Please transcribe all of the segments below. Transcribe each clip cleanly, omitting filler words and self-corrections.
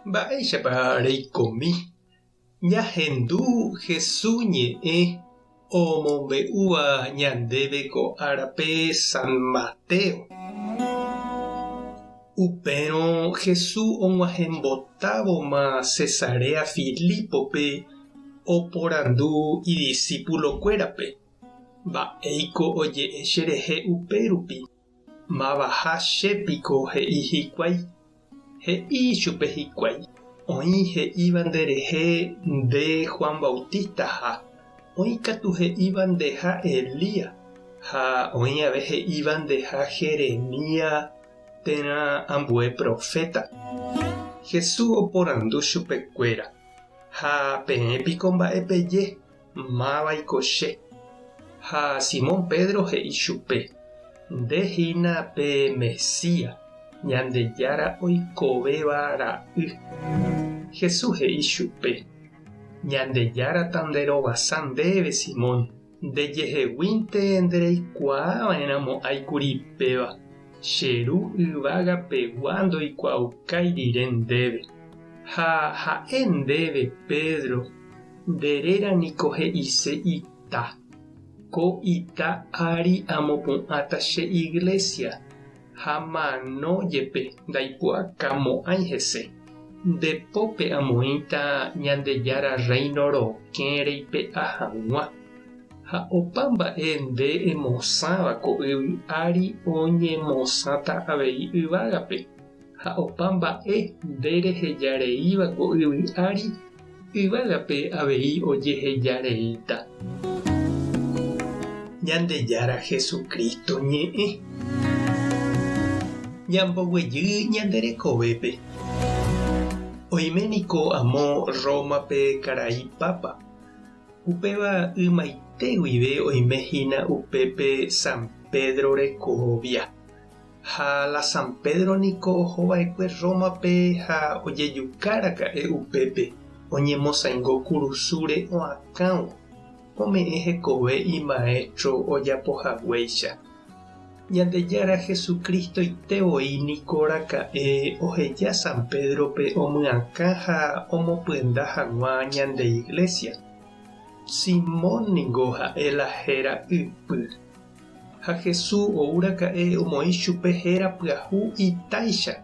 Mba'éichapa reikomi ñahendu Hesu ñe'ẽ omombe'úva ñandéve ko árape San Mateo? Upérõ Hesu og̃uahẽmbotávoma Cesarea Filípope oporandu idisípulokuérape, Mba'éiko oje'e cherehe upérupi? Mavaha che piko he'i hikuái? He'i ichupe hikuái, Oĩ he'íva nderehe nde Juan Bautistaha, oĩ katu he'íva ndeha Elías, ha oĩ ave he'íva ndeha Jeremías térã ambue proféta. Jesús oporandu chupekuéra, Ha peẽ piko mba'e peje? Mávaiko che? Ha Simón Pedro he'i chupe, Nde hína pe Mesías, Ñandejára oikovéva ra'y. Jesús he'i chupe, Ñandejára tanderovasa ndéve, Simón, ndejeheguínte ndereikuaava'erãmo'ãi kuri péva, che Ru yvagapegua ndoikuaaukái rire ndéve. Ha ha'e ndéve, Pedro, Nde réra niko he'ise ita. Ko ita ári amopu'ãta che iglésia, ha mano jepe ndaipu'akamo'ãi hese. Nde pópe amoĩta Ñandejára Rréino rokẽ reipe'a hag̃ua, ha opa mba'e nde emosãva ko yvy ári oñemosãta avei yvágape. Ha opa mba'e nde reheja reíva ko yvy ári, yvágape avei ojeheja reíta. Ñandejára Jesucristo ñe'ẽ. Ñamboguejy ñande rekovépe. Oime niko amo Rómape karai Pápa. Upéva ymaite guive oime hína upépe San Pedro rekovia. Ha la San Pedro niko oho va'ekue Rómape ha ojejuka raka'e upépe, oñemosaingo kurusúre oakãvo, ome'ẽ hekove imaéstro ojapo haguéicha. Ñandejára Jesucristoite voi niko raka'e oheja San Pédrope omyakã ha omopyenda hag̃ua ñande Iglesia. Simón ningo ha'e la héra ypy. Ha Hesu ou raka'e omoĩ chupe héra pyahu itáicha,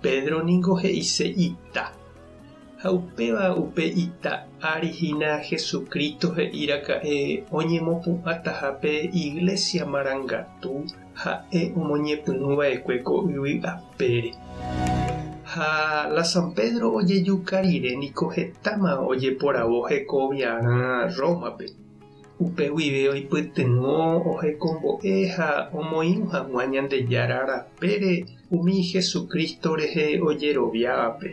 Pedro ningo he'ise ita. Ha upéva upe ita ári hína Jesucristo he'i raka'e oñemopu'ãtaha pe Iglesia marangatu ha'e omoñepyrũ va'ekue ko yvy apére. Ha la San Pedro ojejuka rire niko hetáma ojeporavo hekoviarã Rómape. Upe guive oipytyvõ ohekombo'e ha omoirũ hag̃ua Ñandejára rapére umi Jesucristo rehe ojeroviávape.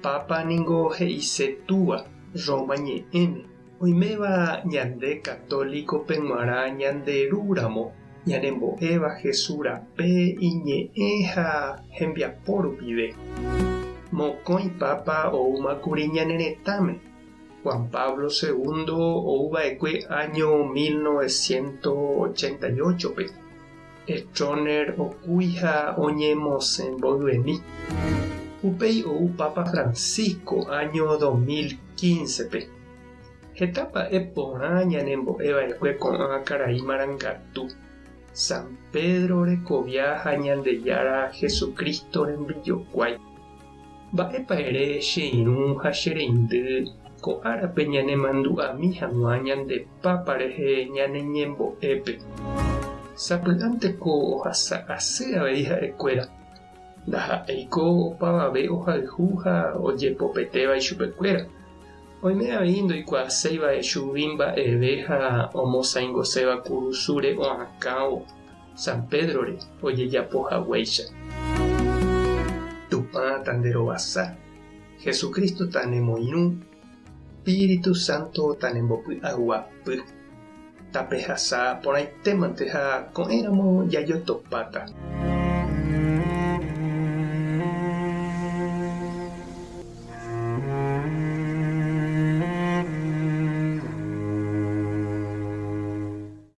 Pápa ningo he'ise Túva, Roma ñe'ẽme, oiméva ñande católico-pe g̃uarã ñande Ru ramo, ñanembo'éva Jesús rape iñe'ẽ ha hembiapo rupive. Mokõi Pápa oúmakuri ñane retãme. Juan Pablo Segundo ouva'ekue áño 1988-pe, Stroessner okúi ha oñemosẽ mboyvemi. Upéi ou Papa Francisco áño 2015-pe. Heta mba'e porã ñanembo'eva'ekue ko'ã karai marangatu, San Pedro rekovia ha Ñandejára Jesucristo rembijokuái. Mba'épa ere che irũ ha che reindy ko árape ñanemandu'ami hag̃ua ñande Pápa rehe ñane ñembo'épe? Sapy'ánteko ohasa asy avei ha'ekuéra. Ndaha'éiko opavave ohayhu ha ojepopetéva ichupekuéra. Oime avei ndoikuaaséiva chugui mba'eve ha omosãingoséva kurusúre oakãvo. San Pédrore ojejapo haguéicha. Tupã tanderovasa, Jesucristo tanemoirũ, Espíritu Santo tanembopy'aguapy. Tapehasa porãitémante ha ko'ẽramo jajotopáta.